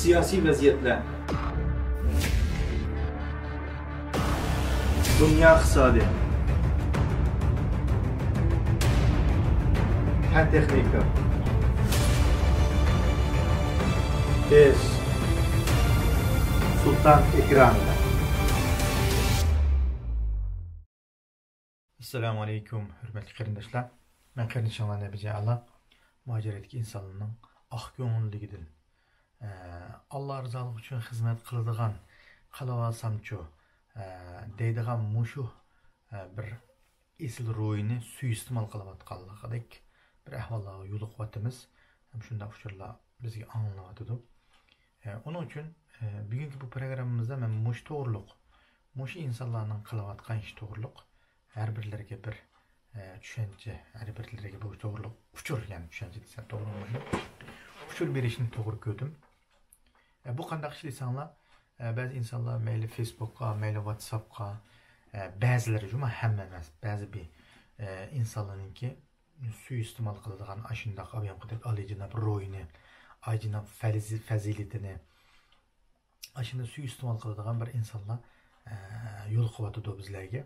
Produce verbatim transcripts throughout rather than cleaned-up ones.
سىياسىي ۋەزىيەتلەر، دۇنيا ئىقتىسادى، پەن تېخنىكا، بىز سۇلتان ئېكرانىدا. ئەسسالامۇ ئەلەيكۇم، ھۆرمەتلىك قېرىنداشلار. مەن قېرىندىشىڭلار نەبىجان ئالا. مۇھاجىرەتتىكى ئىنسانلارنىڭ ئاق كۆڭۈللۈكىدىن، ئە، ئاللا رىزالىقى ئۈچۈن خىزمەت قىلىدىغان، قىلىۋالسامچۇ، ئە، دەيدىغان مۇشۇ، ئە، بىر ئېسىل روھىنى سۇيىئىستېمال قىلىۋاتقانلىقىدەك بىر ئەھۋاللارغا يولۇقۇۋاتىمىز. ھەم شۇنداق ئۇچۇرلار بىزگە ئاڭلىنىۋاتىدۇ. ئە، ئۇنىڭ ئۈچۈن، ئە، بۈگۈنكى بۇ پروگراممىمىزدا مەن مۇشۇ توغرۇلۇق، مۇشۇ ئىنسانلارنىڭ قىلىۋاتقان ئىشى توغرۇلۇق ھەر بىرلىرىگە بىر، ئە، چۈشەنچە، ھەر بىرلىرىگە بۇ توغرۇلۇق ئۇچۇر، يەنى چۈشەنچە دېسەم توغرا بولمايدۇ. ئۇچۇر بېرىشنى توغرا كۆردۈم. ئە، بۇ قانداق ئىش دېسەڭلار، ئە، بەزى ئىنسانلار مەيلى فېيسبۇكقا، مەيلى ۋاتساپقا، ئە، بەزىلىرى، جۇما ھەممە ئەمەس، بەزى بىر، ئە، ئىنسانلارنىڭكى سۇيىئىستېمال قىلىدىغان ئاشۇنداق ئاياققىدەك ئالىيجاناب روھىنى، ئالىيجاناب فەزى-، فەزىلىتىنى، ئاشۇنداق سۇيىئىستېمال قىلىدىغان بىر ئىنسانلار، ئە، يولۇقۇۋاتىدۇ بىزلەرگە.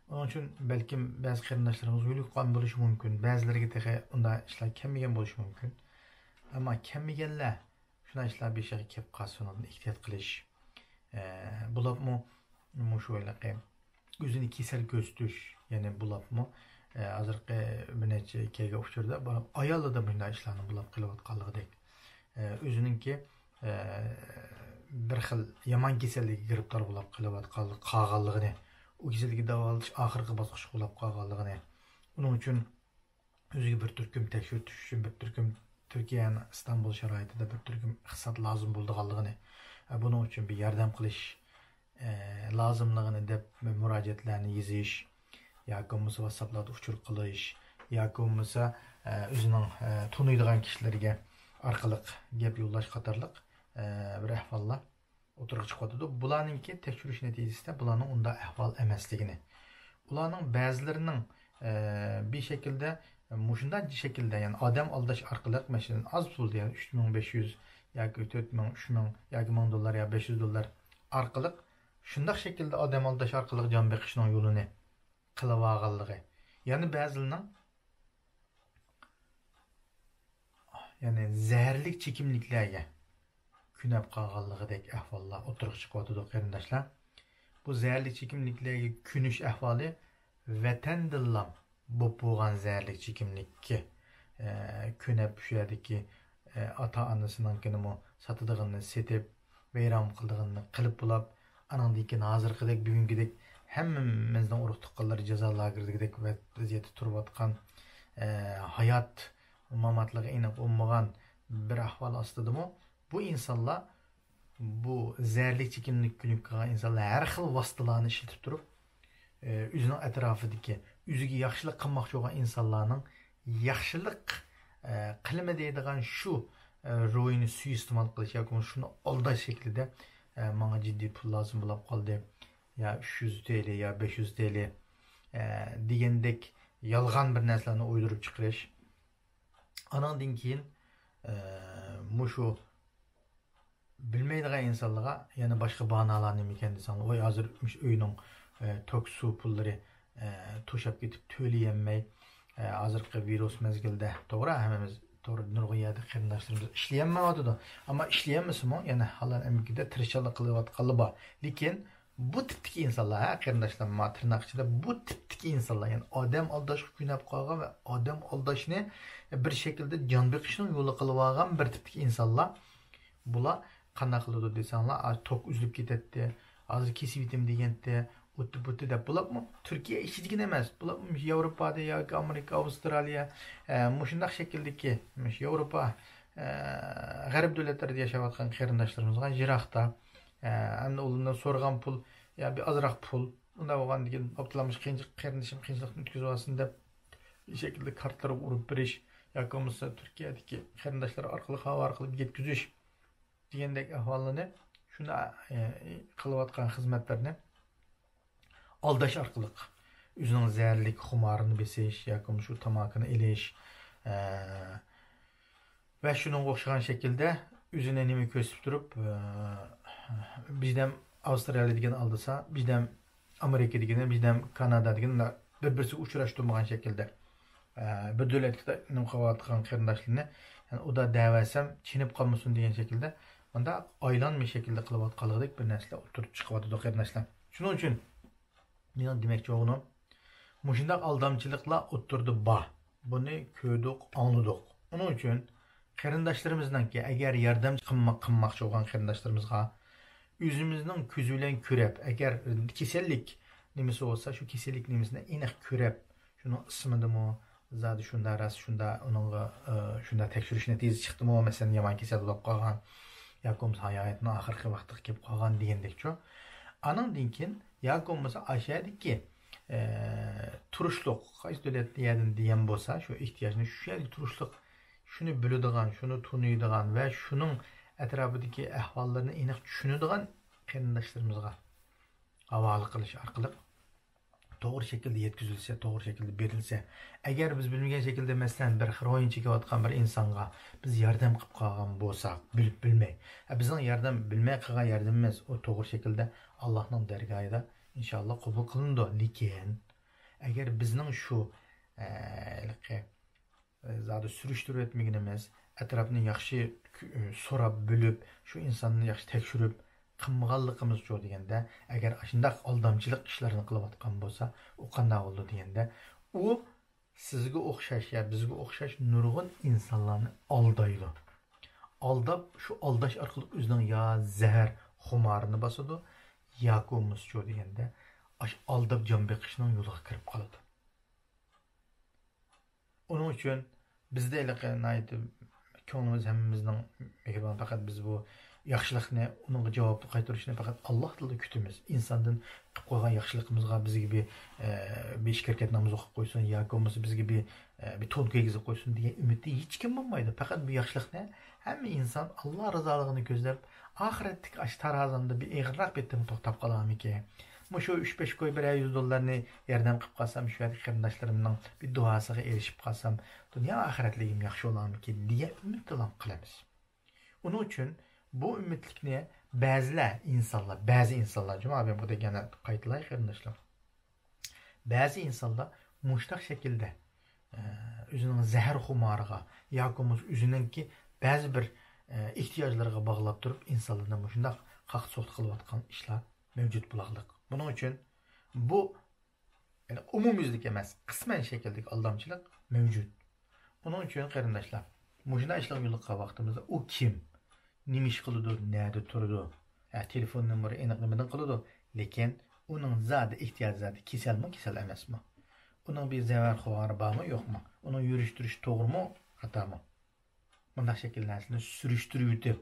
ئۇنىڭ ئۈچۈن بەلكىم بەزى قېرىنداشلىرىمىز يولۇققان بولۇشى مۇمكىن، بەزىلىرىگە تېخى ئۇنداق ئىشلار كەلمىگەن بولۇشى مۇمكىن. ئەمما كەلمىگەنلەر شۇنداق ئىشلار بېشىغا كېلىپ قالسا، شۇنىڭدىن ئېھتىيات قىلىش. ئە، بولۇپمۇ مۇشۇ ھېلىقى ئۆزىنى كېسەل كۆرسىتىش، يەنى بولۇپمۇ، ئە، ھازىرقى بىر نەچچە كەلگەن ئۇچۇردا بولۇپ، ئاياللىرىدا مۇشۇنداق ئىشلارنىڭ بولۇپ قېلىۋاتقانلىقىدەك. ئە، ئۆزىنىڭكى، ئە، بىر خىل يامان كېسەللىككە گىرىپتار بولۇپ قېلىۋاتقانلىقى، قالغانلىقىنى، ئۇ كېسەللىكنى داۋالىتىش ئاخىرقى باسقۇچقا بولۇپ قالغانلىقىنى، ئۇنىڭ ئۈچۈن ئۆزىگە بىر تۈركۈم تەكشۈرتۈش ئۈچۈن بىر تۈركۈم تۈركىيەنىڭ ئىستانبۇل شارائىتىدا بىر تۈركۈم ئىقتىساد لازىم بولىدىغانلىقىنى، بۇنىڭ ئۈچۈن بىر ياردەم قىلىش، ئە، لازىملىقىنى دەپ مۇراجىئەتلەرنى يېزىش ياكى بولمىسا ۋاتساپلاردا ئۇچۇر قىلىش ياكى بولمىسا، ئە، ئۆزىنىڭ، ئە، تونۇيدىغان كىشىلىرىگە ئارقىلىق گەپ يوللاش قاتارلىق، ئە، بىر ئەھۋاللار ئوتتۇرىغا چىقىۋاتىدۇ. بۇلارنىڭكى تەكشۈرۈش نەتىجىسىدە بۇلارنىڭ ئۇنداق ئەھۋال ئەمەسلىكىنى، ئۇلارنىڭ بەزىلىرىنىڭ، ئە، بىر شەكىلدە، مۇشۇنداق شەكىلدە، يەنى ئادەم ئالداش ئارقىلىق، مەسىلەن، ئاز پۇل، يەنى ئۈچ مىڭ بەش يۈز ياكى تۆت مىڭ، ئۈچ مىڭ ياكى مىڭ دوللار يا بەش يۈز دوللار ئارقىلىق، شۇنداق شەكىلدە ئادەم ئالداش ئارقىلىق جان بېقىشنىڭ يولىنى قىلىۋالغانلىقى. يەنە بەزىلىرىنىڭ يەنى زەھەرلىك چېكىملىكلەرگە كۆنۈپ قالغانلىقىدەك ئەھۋاللار ئوتتۇرىغا چىقىۋاتىدۇ، قېرىنداشلار. بۇ زەھەرلىك چېكىملىكلەرگە كۆنۈش ئەھۋالى ۋەتەندىنلا بولۇپ بولغان زەھەرلىك چېكىملىككە، ئە، كۆنۈپ، شۇ يەردىكى، ئە، ئاتا-ئانىسىنىڭكىنىمۇ ساتىدىغىنىنى سېتىپ، ۋەيران قىلىدىغىنىنى قىلىپ بولاپ، ئانىڭدىن كېيىن ھازىرقىدەك، بۈگۈنكىدەك ھەممىمىزنىڭ ئۇرۇق-تۇغقانلىرى جازا لاگېرىدىكىدەك ۋەزىيەتتە تۇرۇۋاتقان، ئە، ھايات ماماتلىقى ئېنىق بولمىغان بىر ئەھۋال ئاستىدىمۇ بۇ ئىنسانلار، بۇ زەھەرلىك چېكىملىك كۆنۈپ قالغان ئىنسانلار ھەر خىل ۋاسىتىلارنى ئىشلىتىپ تۇرۇپ، ئۆزىنىڭ ئەتراپىدىكى، ئۆزىگە ياخشىلىق قىلماقچى بولغان ئىنسانلارنىڭ ياخشىلىق، ئە، قىلىمەن دەيدىغان شۇ، ئە، روھىنى سۇيىئىستېمال قىلىش ياكى بولمىسا شۇنى ئالداش شەكلىدە، ئە، ماڭا جىددىي پۇل لازىم بولاپ قالدى، يا ئۈچ يۈز تېلى، يا بەش يۈز تېلى، ئە، دېگەندەك يالغان بىر نەرسىلەرنى ئويدۇرۇپ چىقىرىش. ئانىڭدىن كېيىن، ئە، مۇشۇ بىلمەيدىغان ئىنسانلارغا يەنە باشقا باھانىلەر نېمىكەن دېسەڭلار، ۋاي، ھازىر مۇشۇ ئۆينىڭ، ئە، توك، سۇ پۇللىرى، ئە، توشاپ كېتىپ تۆلىيەلمەي، ئە، ھازىرقى ۋىرۇس مەزگىلىدە، توغرا، ھەممىمىز توغرا، نۇرغۇن يەردە قېرىنداشلىرىمىز ئىشلىيەلمەيۋاتىدۇ. ئەمما ئىشلىيەلمىسىمۇ، يەنە ھالال ئەمگىكىدە تىرىشچانلىق قىلىۋاتقانلار بار. لېكىن بۇ تىپتىكى ئىنسانلار، ھە، قېرىنداشلار، ما تىرناق ئىچىدە بۇ تىپتىكى ئىنسانلار، يەنى ئادەم ئالداشقا كۆنۈپ قالغان ۋە ئادەم ئالداشنى بىر شەكىلدە جان بېقىشنىڭ يولى قىلىۋالغان بىر تىپتىكى ئىنسانلار، بۇلار قانداق قىلىدۇ دېسەڭلار، ئا، توك ئۈزۈلۈپ كېتەتتى، ھازىر كېسىۋېتىمەن دېگەنتى، ئۇتتى بۇتتى دەپ، بۇلارمۇ تۈركىيە ئىچىدىكىلا ئەمەس، بۇلارمۇ مۇشۇ ياۋروپادا ياكى ئامېرىكا، ئاۋسترالىيە، ئە، مۇشۇنداق شەكىلدىكى، مۇشۇ ياۋروپا، ئە، غەرب دۆلەتلىرىدە ياشاۋاتقان قېرىنداشلىرىمىزغا يىراقتا، ئە، ئەمدى ئۇلاردىن سورىغان پۇل، يا بىر ئازراق پۇل، ئۇنداق بولغاندىكىن، ئابدۇللا، مۇشۇ قىيىنچىلىق، قېرىندىشىم قىيىنچىلىقتىن ئۆتكۈزۈۋالسۇن دەپ، بىر شەكىلدە كارتىلارغا ئۇرۇپ بېرىش ياكى بولمىسا تۈركىيەدىكى قېرىنداشلار ئارقىلىق، ھاۋا ئارقىلىق يەتكۈزۈش دېگەندەك ئەھۋاللارنى، شۇنداق، ئە، قىلىۋاتقان خىزمەتلەرنى ئالداش ئارقىلىق ئۆزىنىڭ زەھەرلىك خۇمارىنى بېسىش ياكى شۇ تاماكىنى ئېلىش، ئە، ۋە شۇنىڭغا ئوخشىغان شەكىلدە ئۆزىنى نېمە كۆرسىتىپ تۇرۇپ، ئە، بىردەم ئاۋسترالىيە دېگەن ئالدىسا، بىردەم ئامېرىكا دېگەن، بىردەم كانادا دېگەن، بىر-بىرسىگە ئۇچراشتۇرمىغان شەكىلدە، ئە، بىر دۆلەتكە نېمە قىلىۋاتقان قېرىنداشلىرىنى، يەنى ئۇدا دەۋەرسەم چېنىپ قالمىسۇن دېگەن شەكىلدە، مۇنداق ئايلانما شەكىلدە قىلىۋاتقانلىقىدەك بىر نەرسىلەر ئوتتۇرىغا چىقىۋاتىدۇ، قېرىنداشلار. شۇنىڭ ئۈچۈن مېنىڭ دېمەكچى بولغىنىم، مۇشۇنداق ئالدامچىلىقلار ئوتتۇرىدا بار. بۇنى كۆردۇق، ئاڭلىدۇق. ئۇنىڭ ئۈچۈن قېرىنداشلىرىمىزنىڭكى ئەگەر ياردەم قىلما-، قىلماقچى بولغان قېرىنداشلىرىمىزغا ئۆزىمىزنىڭ كۆزى بىلەن كۆرەپ، ئەگەر كېسەللىك نېمىسى بولسا، شۇ كېسەللىك نېمىسىنى ئېنىق كۆرەپ، شۇنىڭ ئىسمىدىمۇ، زادى شۇنداق، راست شۇنداق، ئۇنىڭغا، ئە، شۇنداق تەكشۈرۈش نەتىجىسى چىقتىمۇ، مەسىلەن، يامان كېسەل بولۇپ قالغان ياكى بولمىسا ھاياتىنىڭ ئاخىرقى ۋاقتىغا كېلىپ قالغان دېگەندەكچۇ. ئانىڭدىن كېيىن ياكى بولمىسا ئاشۇ يەردىكى، ئە، تۇرۇشلۇق، قايسى دۆلەت يەردىن دېگەن بولسا، شۇ ئېھتىياجنى شۇ يەردە تۇرۇشلۇق، شۇنى بىلىدىغان، شۇنى تونۇيدىغان ۋە شۇنىڭ ئەتراپىدىكى ئەھۋاللىرىنى ئېنىق چۈشىنىدىغان قېرىنداشلىرىمىزغا ھاۋالە قىلىش ئارقىلىق توغرا شەكىلدە يەتكۈزۈلسە، توغرا شەكىلدە بېرىلسە، ئەگەر بىز بىلمىگەن شەكىلدە، مەسىلەن، بىر خىرويىنچا كېلىۋاتقان بىر ئىنسانغا بىز ياردەم قىلىپ قالغان بولساق، بىلىپ بىلمەي، ئە، بىزنىڭ ياردەم، بىلمەي قىلغان ياردىمىمىز ئۇ توغرا شەكىلدە ئاللاھنىڭ دەرگاھىدا ئىنشاللا قوبۇل قىلىنىدۇ. لېكىن ئەگەر بىزنىڭ شۇ، ئە، ھېلىقى زادى سۈرۈشتۈرۈۋەتمىگىنىمىز، ئەتراپنى ياخشى كۆ-، سوراپ بىلىپ، شۇ ئىنساننى ياخشى تەكشۈرۈپ قىلمىغانلىقىمىزچۇ دېگەندە، ئەگەر ئاشۇنداق ئالدامچىلىق ئىشلارنى قىلىۋاتقان بولسا، ئۇ قانداق بولىدۇ دېگەندە، ئۇ سىزگە ئوخشاش يا بىزگە ئوخشاش نۇرغۇن ئىنسانلارنى ئالدايدۇ. ئالداپ، شۇ ئالداش ئارقىلىق ئۆزىنىڭ يا زەھەر خۇمارىنى باسىدۇ، ياكى بولمىسىچۇ دېگەندە، ئاشۇ ئالداپ جان بېقىشنىڭ يولىغا كىرىپ قالىدۇ. ئۇنىڭ ئۈچۈن بىزدە ھېلىقى ناھايىتى كۆڭلىمىز ھەممىمىزنىڭ مېھرىبان، پەقەت بىز بۇ ياخشىلىقنى، ئۇنىڭغا جاۋابنى قايتۇرۇشنى پەقەت ئاللاھتىنلا كۈتىمىز. ئىنساندىن قىلىپ قويغان ياخشىلىقىمىزغا بىزگە بىر، ئە، بىر ئىككى رەكەت ناماز ئوقۇپ قويسۇن ياكى بولمىسا بىزگە بىر، ئە، بىر تون كىيگۈزۈپ قويسۇن دېگەن ئۈمىدتە ھېچكىم بولمايدۇ. پەقەت بۇ ياخشىلىقنى ھەممە ئىنسان ئاللا رىزالىقىنى كۆزلەپ، ئاخىرەتتىكى ئاشۇ تارازامدا بىر ئېغىرراق بېتىمى توختاپ قالارمىكىن؟ مۇشۇ ئۈچ بەش كوي بىرەر يۈز دوللارنى ياردەم قىلىپ قالسام، شۇ يەردىكى قېرىنداشلىرىمنىڭ بىر دۇئاسىغا ئېرىشىپ قالسام، دۇنيا ئاخىرەتلىكىم ياخشى بولارمىكىن دېگەن ئۈمىدتىلا قىلىمىز. ئۇنىڭ ئۈچۈن بۇ ئۈمىدلىكنى بەزىلەر ئىنسانلار، بەزى ئىنسانلار، جۇما بۇ دېگەننى قايتىلاي قېرىنداشلار. بەزى ئىنسانلار مۇشۇنداق شەكىلدە، ئە، ئۆزىنىڭ زەھەر خۇمارىغا ياكى بولمىسا ئۆزىنىڭكى بەزى بىر، ئە، ئېھتىياجلىرىغا باغلاپ تۇرۇپ، ئىنسانلارنى مۇشۇنداق قاقتى-سوقتى قىلىۋاتقان ئىشلار مەۋجۇت بولارلىق. بۇنىڭ ئۈچۈن بۇ، يەنى ئومۇميۈزلۈك ئەمەس، قىسمەن شەكىلدىكى ئالدامچىلىق مەۋجۇت. ئۇنىڭ ئۈچۈن قېرىنداشلار، مۇشۇنداق ئىشلارغا يولۇققان ۋاقتىمىزدا ئۇ كىم؟ نېمە ئىش قىلىدۇ؟ نەدە تۇرىدۇ؟ ھە، تېلېفون نومۇرى ئېنىق نېمىدىن قىلىدۇ؟ لېكىن ئۇنىڭ زادى ئېھتىياجى زادى كېسەلمۇ، كېسەل ئەمەسمۇ؟ ئۇنىڭ بىر زەھەر خۇمارى بارمۇ، يوقمۇ؟ ئۇنىڭ يۈرۈش تۇرۇشى توغرىمۇ، خاتامۇ؟ مۇنداق شەكىلدە نەرسىنى سۈرۈشتۈرۈۋېتىپ،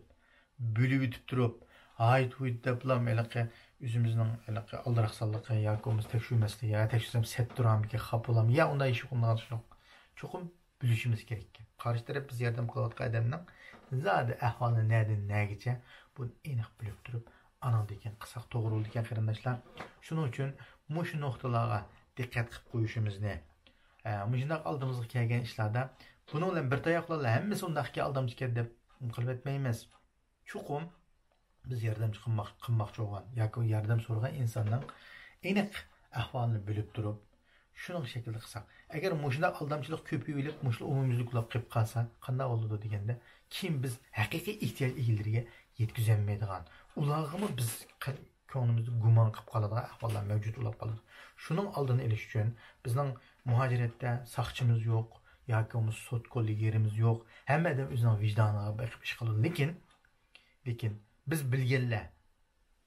بۆلۈۋېتىپ تۇرۇپ، ھايت ھۇيت دەپلا ھېلىقى ئۆزىمىزنىڭ ھېلىقى ئالدىراقسانلىقى ياكى بولمىسا تەكشۈرمەسلىكى، يا تەكشۈرسەم سەت تۇرامىكى، خاپا بولامدۇ، يا ئۇنداق ئىش يوق، ئۇنداق ئىش يوق. چوقۇم بىلىشىمىز كېرەك. قارشى تەرەپ بىز ياردەم قىلىۋاتقان ئادەمنىڭ زادى ئەھۋالىنى نەدىن نەگىچە بۇنى ئېنىق بىلىپ تۇرۇپ، ئانىڭدىن كېيىن قىلساق توغرا بولىدىكەن قېرىنداشلار. شۇنىڭ ئۈچۈن مۇشۇ نۇقتىلارغا دىققەت قىلىپ قويۇشىمىزنى، ئە، مۇشۇنداق ئالدىمىزغا كەلگەن ئىشلاردا بۇنىڭ بىلەن بىر تاياقلارلا ھەممىسى ئۇنداقكەن، ئالدامچىكەن دەپ قىلىپ ئەتمەيمىز. چوقۇم بىز ياردەمچى قىلماق، قىلماقچى بولغان ياكى ياردەم سورىغان ئىنساننىڭ ئېنىق ئەھۋالىنى بىلىپ تۇرۇپ، شۇنىڭ شەكلىدە قىلساق. ئەگەر مۇشۇنداق ئالدامچىلىق كۆپىيىۋېلىپ، مۇشۇلار ئومۇميۈزلۈك بولۇپ قېلىپ قالسا، قانداق بولىدۇ دېگەندە، كېيىن بىز ھەقىقىي ئېھتىياج ئىگىلىرىگە يەتكۈزەلمەيدىغان، ئۇلارغىمۇ بىز كۆڭلىمىزدە گۇمان قىلىپ قالىدىغان ئەھۋاللار مەۋجۇت بولۇپ قالىدۇ. شۇنىڭ ئالدىنى ئېلىش ئۈچۈن بىزنىڭ مۇھاجىرەتتە ساقچىمىز يوق ياكى بولمىسا سوت كوللېگىرىمىز يوق. ھەممە ئادەم ئۆزىنىڭ ۋىجدانىغا بېقىپ ئىش قىلىدۇ. لېكىن، لېكىن بىز بىلگەنلەر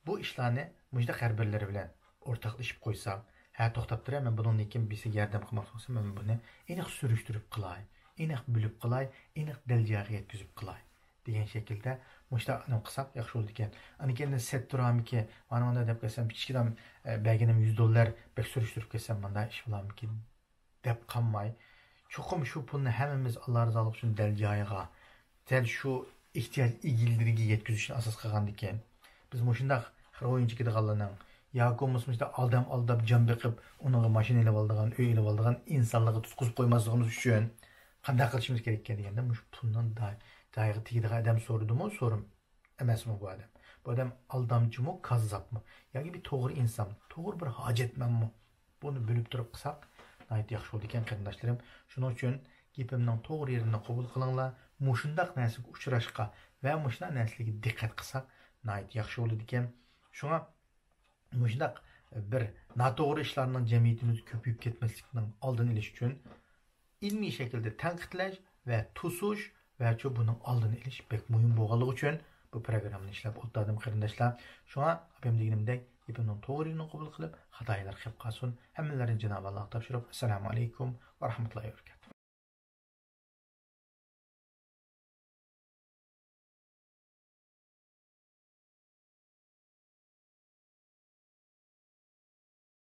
بۇ ئىشلارنى مۇشۇنداق ھەر بىرلىرى بىلەن ئورتاقلىشىپ قويساق، ھە، توختاپ تۇرە، مەن بۇنىڭدىن كېيىن بىرسىگە ياردەم قىلماقچى بولسام، مەن بۇنى ئېنىق سۈرۈشتۈرۈپ قىلاي، ئېنىق بىلىپ قىلاي، ئېنىق دەل جايىغا يەتكۈزۈپ قىلاي دېگەن شەكىلدە مۇشۇنداق نېمە قىلساق ياخشى بولىدىكەن. ئاندىن كېيىن سەت تۇرامىكى، مانا مانا دەپ كەلسەم، كىچىككىنە، ئە، بەرگىنىم يۈز دوللار، بەك سۈرۈشتۈرۈپ كەلسەم، مۇنداق ئىش بولامىكىن دەپ قالماي، چوقۇم شۇ پۇلنى ھەممىمىز ئاللا رازالىقى ئۈچۈن دەل جايىغا، دەل شۇ ئېھتىياج ئىگىلىرىگە يەتكۈزۈشنى ئاساس قىلغاندىكىن، بىز مۇشۇنداق خىرويىنچا كېتىدىغانلارنىڭ ياكى بولمىسا مۇشۇنداق ئادەم ئالداپ، جان بېقىپ، ئۇنىڭغا ماشىنا ئېلىۋالىدىغان، ئۆي ئېلىۋالىدىغان ئىنسانلارغا تۇتقۇزۇپ قويماسلىقىمىز ئۈچۈن قانداق قىلىشىمىز كېرەككەن دېگەندە، مۇشۇ پۇلنىڭ داي-، دايىغا تېگىدىغان ئادەم سورىدىمۇ، سورىم ئەمەسمۇ بۇ ئادەم؟ بۇ ئادەم ئالدامچىمۇ، كاززاپمۇ؟ ياكى بىر توغرا ئىنسانمۇ، توغرا بىر ھاجەتمەنمۇ؟ بۇنى بىلىپ تۇرۇپ قىلساق، ناھايىتى ياخشى بولىدىكەن، قېرىنداشلىرىم. شۇنىڭ ئۈچۈن گېپىمنىڭ توغرا يېرىنى قوبۇل قىلىڭلار. مۇشۇنداق نەرسىگە ئۇچراشقا ۋە مۇشۇنداق نەرسىلەرگە دىققەت قىلساق، ناھايىتى ياخشى بولىدىكەن. شۇڭا مۇشۇنداق بىر ناتوغرا ئىشلارنىڭ جەمئىيىتىمىزدە كۆپىيىپ كەتمەسلىكىنىڭ ئالدىنى ئېلىش ئۈچۈن ئىلمىي شەكىلدە تەنقىدلەش ۋە توسۇش ۋە شۇ بۇنىڭ ئالدىنى ئېلىش بەك مۇھىم بولغانلىقى ئۈچۈن بۇ پروگراممىنى ئىشلەپ ئولتۇردۇم، قېرىنداشلار. شۇڭا ئاپام دېگىنىمدەك، گېپىمنىڭ توغرا يېرىنى قوبۇل قىلىپ، خاتا يەرلەر قېلىپ قالسۇن. ھەممىلەرنى جانابى ئاللاغا تاپشۇرۇپ، ئەسسالامۇ ئەلەيكۇم ۋە رەھمەتۇللاھى ۋە بەرىكاتۇھ.